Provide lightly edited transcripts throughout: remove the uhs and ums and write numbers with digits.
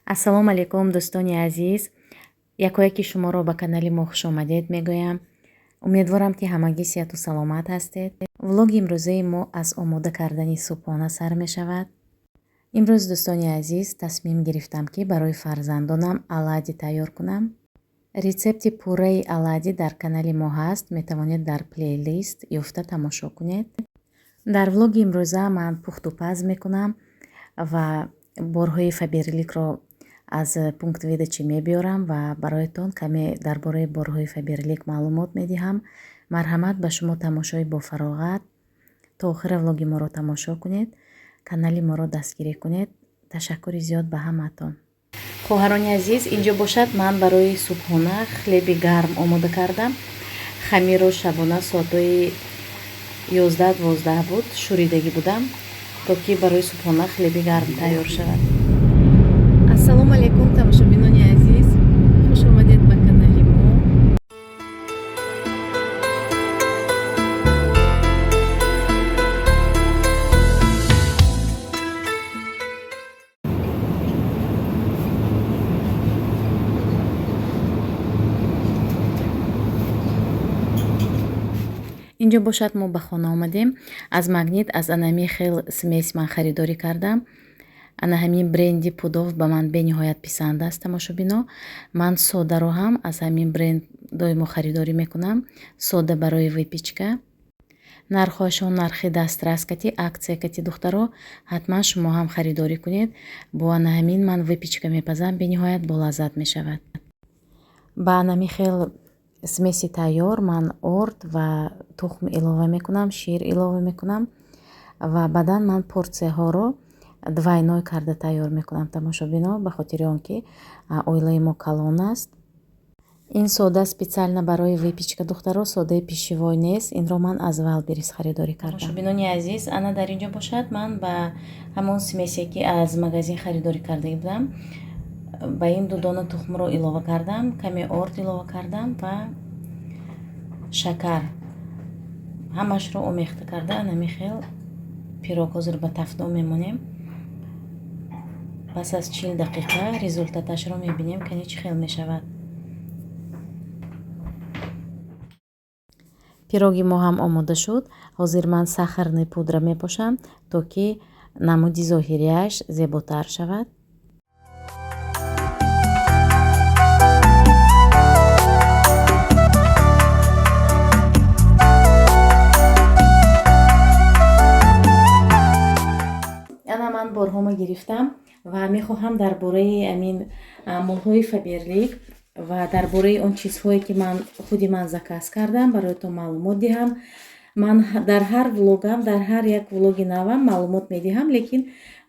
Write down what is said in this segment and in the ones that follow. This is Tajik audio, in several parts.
Ассалому алайкум, дӯстони азиз! Якояки шуморо ба канали мо хушомадед мегӯям. Умедворам, ки ҳамагӣ сиҳату саломат ҳастед. Влоги имрӯзаи мо аз омода кардани субҳона сар мешавад. Имрӯз, дӯстони азиз, тасмим гирифтам, ки барои фарзандонам оладьи тайёр кунам. Рецепти пурраи оладьи дар канали мо ҳаст, метавонед дар плейлист ёфта тамошо кунед. Дар влоги имрӯза ман пухтупаз мекунам ва борҳои Фаберликро аз пункт выдачи мебиёрам ва бароятон каме дар бораи борҳои Фаберлик маълумот медиҳам. Марҳамат, ба шумо тамошои бофароғат. То охира влоги моро тамошо кунед, канали моро дастгирӣ кунед. Ташаккури зиёд ба ҳамаатон. Хоҳарони азиз, инҷо бошад, ман барои субҳона хлеби гарм омода кардам. Хамирро шабона соатҳои 11-12 буд, шӯридагӣ будам, то ки барои субҳона хлеби гарм тайёр шавад. Ассалому алайкум, тамошобинони азиз, хуш омадед ба канали мо. Инҷо бошад, мо ба хона омадем. Аз Магнит аз анами хел смесь ман харидорӣ кардам. Ана ҳамин бренди Пудов ба ман бениҳоят писанд аст, тамошобино. Ман содаро ҳам аз ҳамин бренд доимо харидорӣ мекунам. Сода барои выпечка. Нархҳояшон нархи дастрас кати, акция кати, духтаро, ҳатман шумо ҳам харидорӣ кунед. Бо ана ҳамин ман выпечка мепазам, бениҳоят болаззат мешавад. Ба анами хел смеси тайёр ман орд ва тухм илова мекунам, шир илова мекунам ва баъдан ман порсияҳоро двойной карда тайёр мекунам, тамошобино, ба хотири он ки оилаи мо калон аст. Ин сода специально барои выпечка, духтаро, содаи пищевой нест. Инро ман аз Вайлдберриз харидорӣ кардам. Тамошобинони азиз, ана дар инҷо бошад, ман ба ҳамон смесе, ки аз магазин харидорӣ кардагӣ будам, ба ин ду дона тухмро илова кардам, каме орд илова кардам ва шакар. Ҳамашро омехта карда, анами хел пирог ҳозир ба тафдон мемонем. Пас аз 40 дақиқа результаташро мебинем, кани чӣ хел мешавад. Пироги мо ҳам омода шуд. Ҳозир ман сахарный пудра мепошам, то ки намуди зоҳирияш зеботар шавад. Ана ман борҳомо гирифтам ва мехоҳам дар бораи амин молҳои Фаберлик ва дар бораи он чизҳое, ки ман худи ман заказ кардам, бароятон маълумот диҳам. Ман дар ҳар влогам, дар ҳар як влоги навам маълумот медиҳам, лекин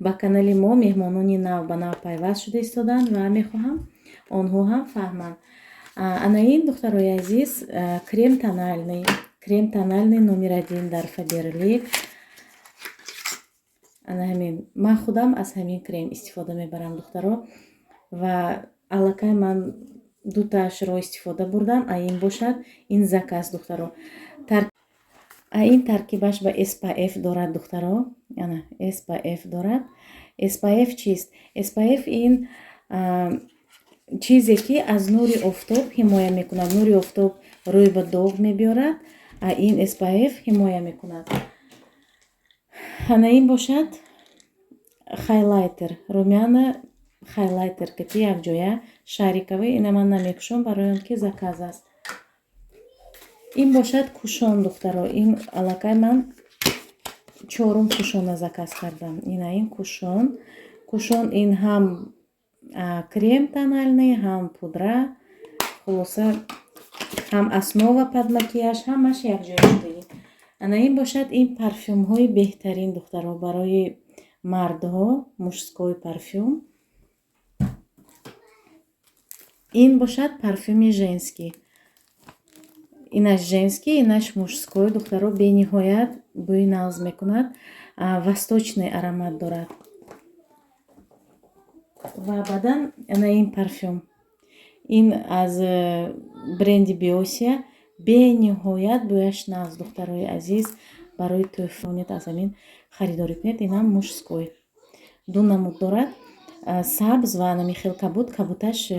ба канали мо меҳмонони нав ба нав пайваст шуда истоданд ва мехоҳам онҳо ҳам фаҳманд. Ана ин, духтарои азиз, крем тональный, крем тональный номер один дар Фаберлик. Ана ҳамин, ман худам аз ҳамин крем истифода мебарам, духтаро, ва аллакай ман дутаашро истифода бурдам. А ин бошад, ин заказ, духтаро. А ин таркибаш ба SPF дорад, духтаро. Ана SPF дорад. SPF чист? SPF ин чизе, ки аз нури офтоб ҳимоя мекунад. Нури офтоб рӯй ба доғ мебиёрад, а ин SPF ҳимоя мекунад. Ана ин бошад хайлайтер, румяна хайлайтер кати якҷоя, шариковый. Ина ман намекушам, барои он ки заказ аст. Ин бошад кушон, духтаро. Ин аллакай ман чорум кушона заказ кардам. Ина ин кушон. Кушон ин ҳам крем тональный, ҳам пудра, хулоса, ҳам основа под макияж, ҳамаш якҷоя шудагӣ. Ана ин бошад, ин парфюмҳои беҳтарин, духтаро, барои мардҳо, мужской парфюм. Ин бошад парфюми женский. Инаш женский, инаш мужской, духтаро. Бениҳоят бӯи нағз мекунад, восточный аромат дорад. Ва баъдан ана ин парфюм, ин аз бренди Биосия, бениҳоят бӯяш нағз, духтарои азиз. Барои тӯҳфа аз ҳамин харидорӣ кунед. Инам мужской, ду намуд дорад. Сабз ва анами хел кабуд, кабуташ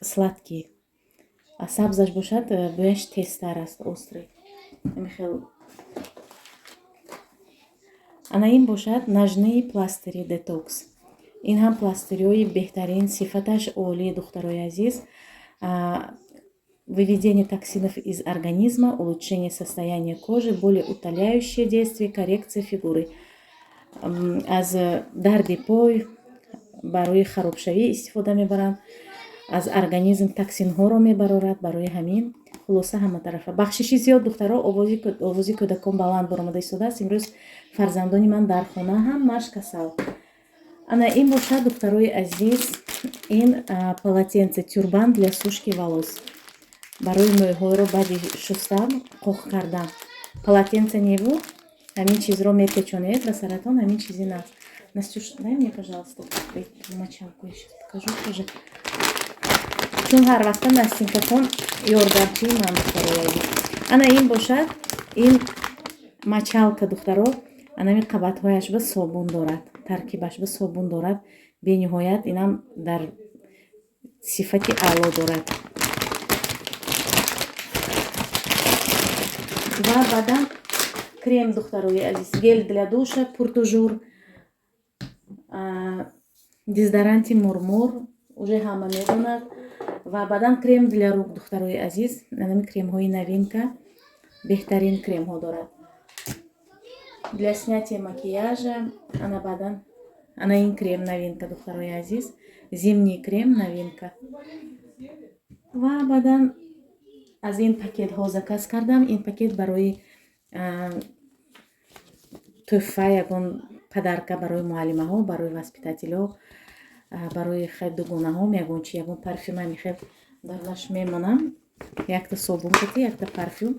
сладкий, сабзаш бошад, бӯяш тезтар аст, острый. Ами хел. Ана ин бошад ножные пластыри детокс. Ин ҳам пластыриҳои беҳтарин, сифаташ олӣ, духтарои азиз. Выведение токсинов из организма, улучшение состояния кожи, более утоляющее действие, коррекция фигуры. Аз дарди пой, барои харобшавӣ истифода мебаранд, аз организм токсинҳоро мебарорад. Барои ҳамин, хулоса, ҳаматарафа. Бахшиши зиёд, духтаро, овози кӯдакон баланд баромада истодааст. Имрӯз фарзандони ман дар хона ҳамаш касал. Ана ин бошад, духтарои азиз, ин полотенце тюрбан для сушки волос, барои мӯйҳоро баъди шустан қоқ кардан. Полотенце неву ҳамин чизро мепечонед ба саратон, ҳамин чизи наст. Настюш, дай мне, пожалуйста, мочалку, я сейчас покажу тоже. Чун ҳар вақта Настинкакон ёрдамчии ман, духтарои азиз. Ана ин бошад, ин мочалка, духтаро. Анами қабатҳояш ба собун дорад, таркибаш ба собун дорад. Бениҳоят инам дар сифати аъло дорад. Ва баъдан крем, духтарои азиз, гель для душа Pour toujours, дезодоранти Мурмур, уже ҳама медонад, ва баъдан крем для рук, духтарои азиз. Анами кремҳои новинка, беҳтарин кремҳо дорад для снятия макияжа. Ана баъдан ана ин крем новинка, духтарои азиз, зимний крем новинка. Ва баъдан аз ин пакетҳо заказ кардам. Ин пакет барои тӯҳфа, ягон подарка барои муаллимаҳо, барои воспитателҳо, барои хел дугонаҳом, ягон чи, ягон парфюм ами хел дарунаш мемонам. Якта собун кати, якта парфюм,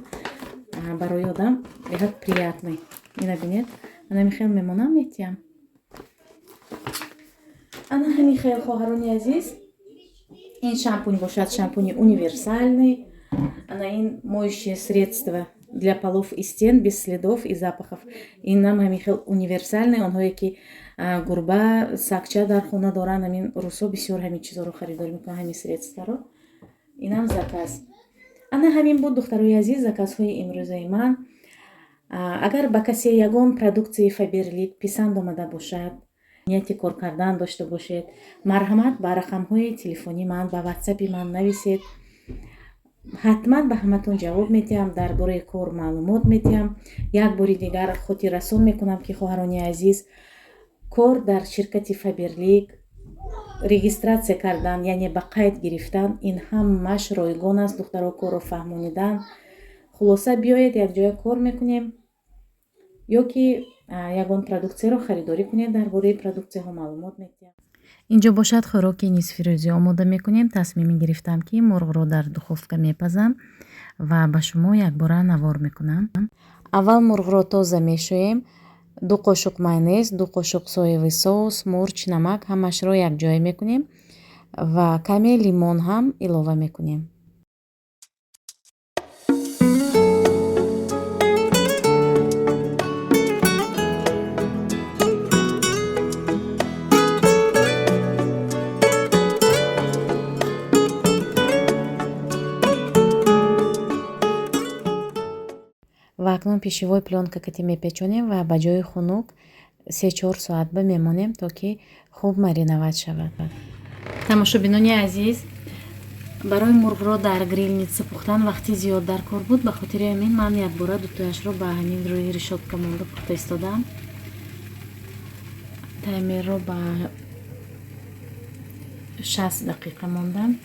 барои одам беҳад приятный. Ина бинед, анами хел мемонам, метиҳам. Ана ҳамин хел, хоҳарони азиз. Ин шампунь бошад, шампуни универсальный. Ана ин моющее средство для полов и стен без следов и запахов. Инам ҳамин хел универсальный. Онҳое ки гурба, сагча дар хона доранд, ҳамин рӯзҳо бисёр ҳамин чизҳоро харидорӣ мекунанд, ҳамин средстваро. Инам заказ. Ана ҳамин буд, духтарои азиз, заказҳои имрӯзаи ман. Агар ба касе ягон продукцияи Фаберлик писанд омада бошад, нияти кор кардан дошта бошед, марҳамат, ба рақамҳои телефонии ман, ба ватсапи ман нависед. Ҳатман ба ҳаматон ҷавоб медиҳам, дар бораи кор маълумот медиҳам. Як бори дигар хотиррасон мекунам, ки, хоҳарони азиз, кор дар ширкати Фаберлик регистрация кардан, яъне ба қайд гирифтан, ин ҳамаш ройгон аст, духтаро. Корро фаҳмонидан. Хулоса, биёед, якҷоя кор мекунем ё ки ягон продукцияро харидорӣ кунед, дар бораи продукцияҳо маълумот медиҳам. Инҷо бошад, хӯроки нисфирӯзӣ омода мекунем. Тасмим гирифтам, ки мурғро дар духовка мепазам ва ба шумо якбора навор мекунам. Аввал мурғро тоза мешӯем. 2 қошуқ майонез, 2 қошуқ соевый соус, мурч, намак, ҳамашро якҷоя мекунем ва каме лимон ҳам илова мекунем. Ва акнун пищевой плёнка кати мепечонем ва ба ҷои хунук 3-4 соат ба мемонем, то ки хуб мариновать шавад. Тамошобинони азиз, барои мурғро дар грильница пухтан вақти зиёд дар кор буд. Ба хотири ҳамин ман якбора дутояшро ба ҳамин рӯи решётка монда пухта истодам. Таймерро ба 60 дақиқа мондам.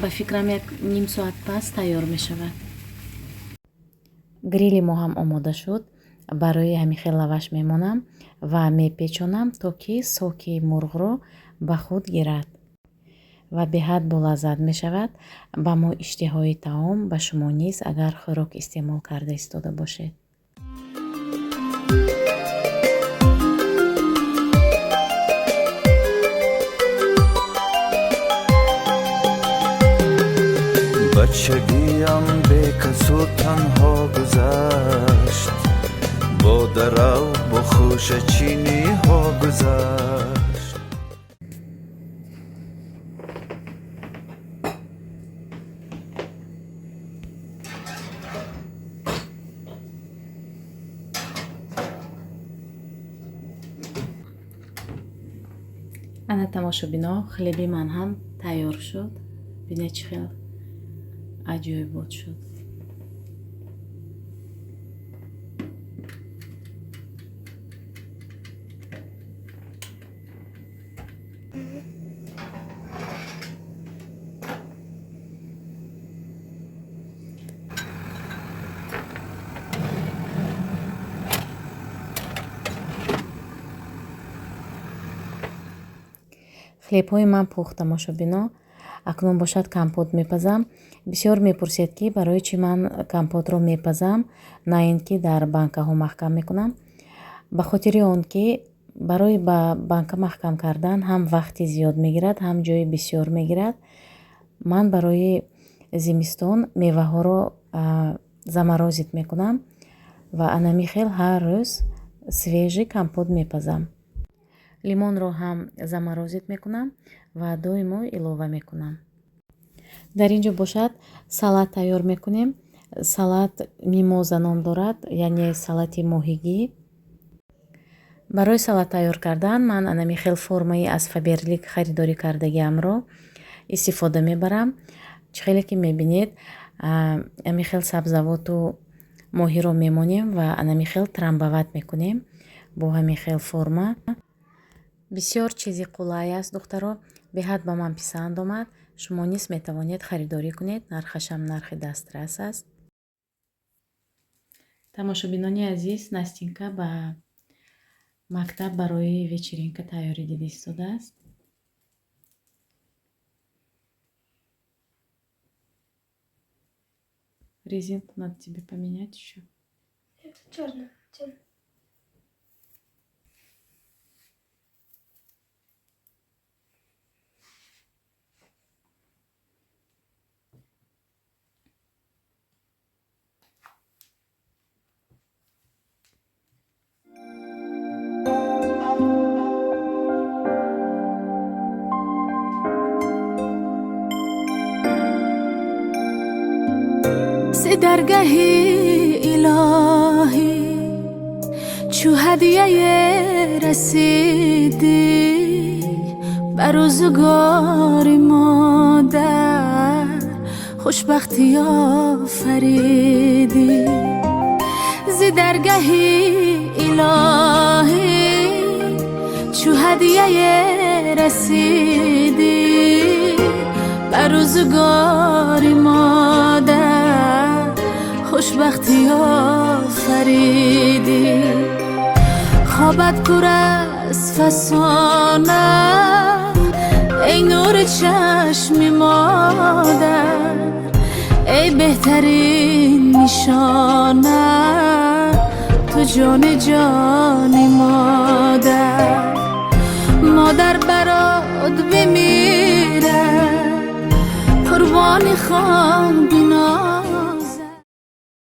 Ба фикрам, як ним соат пас тайёр мешавад. Грили мо ҳам омода шуд. Барои ҳамин хел лаваш мемонам ва мепечонам, то ки соки мурғро ба худ гирад ва беҳад болаззат мешавад. Ба мо иштиҳои таом, ба шумо низ, агар хӯрок истеъмол карда истода бошед. Бар Бачагиам бекасу танҳо гузашт, бо дарав, бо хӯшачиниҳо гузашт. Ана, тамошобино, хлеби ман ҳам тайёр шуд. Бинед, чӣ хел аҷоибот шуд. Хлебҳои ман пухт, тамошобино. Акнун бошад, компот мепазам. Бисёр мепурсед, ки барои чӣ ман компотро мепазам, на ин ки дар банкаҳо маҳкам мекунам. Ба хотири он ки барои ба банка маҳкам кардан ҳам вақти зиёд мегирад, ҳам ҷои бисёр мегирад. Ман барои зимистон меваҳоро заморозить мекунам ва анами хел ҳар рӯз свежий компот мепазам. Лимонро ҳам заморозить мекунам ва доимо илова мекунам. Дар ин ҷо бошад, салат тайёр мекунем. Салат мимоза ном дорад, яъне салати моҳигӣ. Барои салат тайёр кардан ман анами хел формаи аз Фаберлик харидорӣ кардагиамро истифода мебарам. Чӣ хеле ки мебинед, ами хел сабзавоту моҳиро мемонем ва анами хел трамбовать мекунем бо ҳамин хел форма. Бисёр чизи қулай аст, духтаро, беҳад ба ман писанд омад. Шумо низ метавонед харидорӣ кунед, нархашам нархи дастрас аст. Тамошобинони азиз, Настинка ба мактаб барои вечеринка тайёрӣ дида истодааст. Резинку надо тебе поменять еще. Это черный. Темный. Зи даргаҳи илоҳӣ чу ҳадияе расидӣ, ба рӯзгори модар хушбахтӣ офаридӣ. Зи даргаҳи илоҳӣ чу ҳадияе расидӣ, ба рӯзгори модар хушбахтӣ офаридӣ. Хобат пур аз фасона, эй нури чашми модар, эй беҳтарин нишона, ту ҷони ҷони.